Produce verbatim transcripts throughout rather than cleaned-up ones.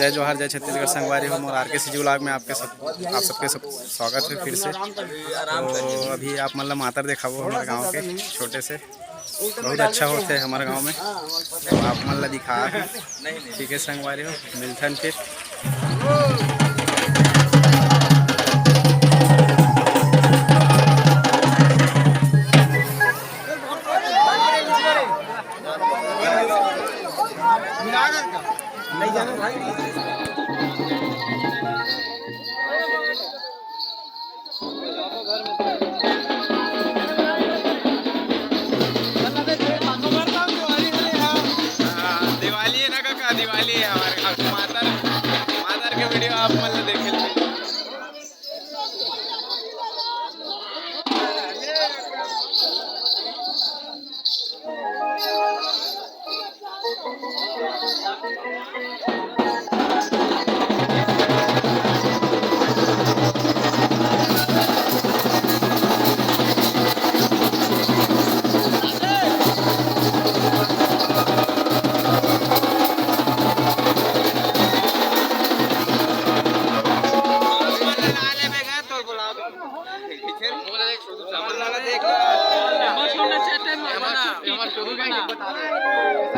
जय जोहार, जय छत्तीसगढ़ संगवारी हो। मोर आर के सी जी vlog में आपके सब, आप सबके सब स्वागत है फिर से। तो अभी आप मन ला मातर देखाबो हमर गांव के छोटे से, बहुत अच्छा होथे हमर गांव में, तो आप मन ला दिखा। ठीक है संगवारी हो, मिलथन फिर। हाँ, दिवाली है ना काका, दिवाली है हमारे घर। मातर, मातर के वीडियो आप मन ला देखे ले।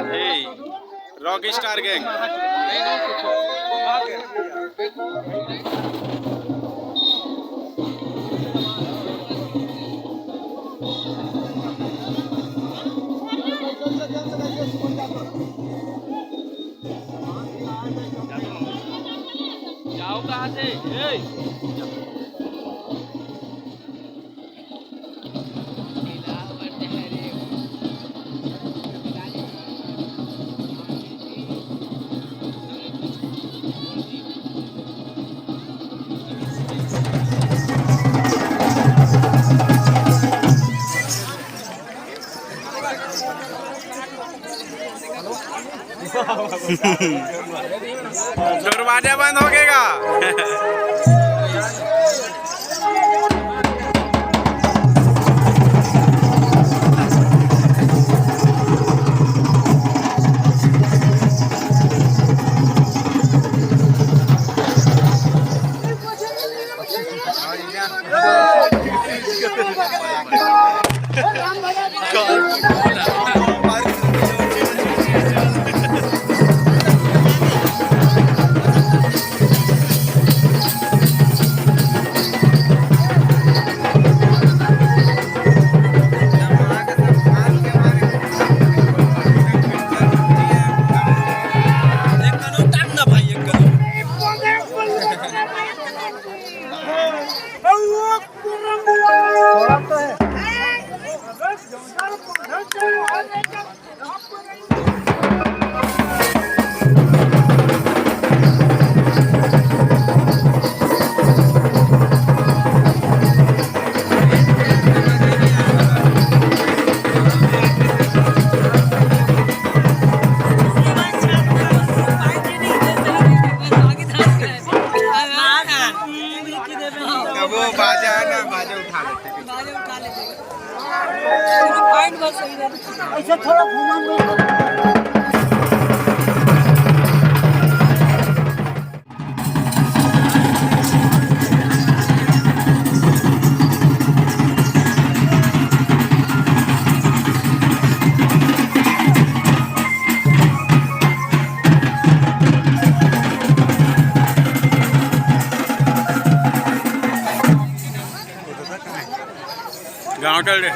Hey, Rock Star Gang। जाओ कहाँ से? ए! दरवाजा बंद हो गएगा। वो बाजा है ना, बाजा उठा लेते हैं। बाजा उठा लेते हैं। पूरा point बस सही रहता है। ऐसे थोड़ा घुमा दो। गाँव टल रे।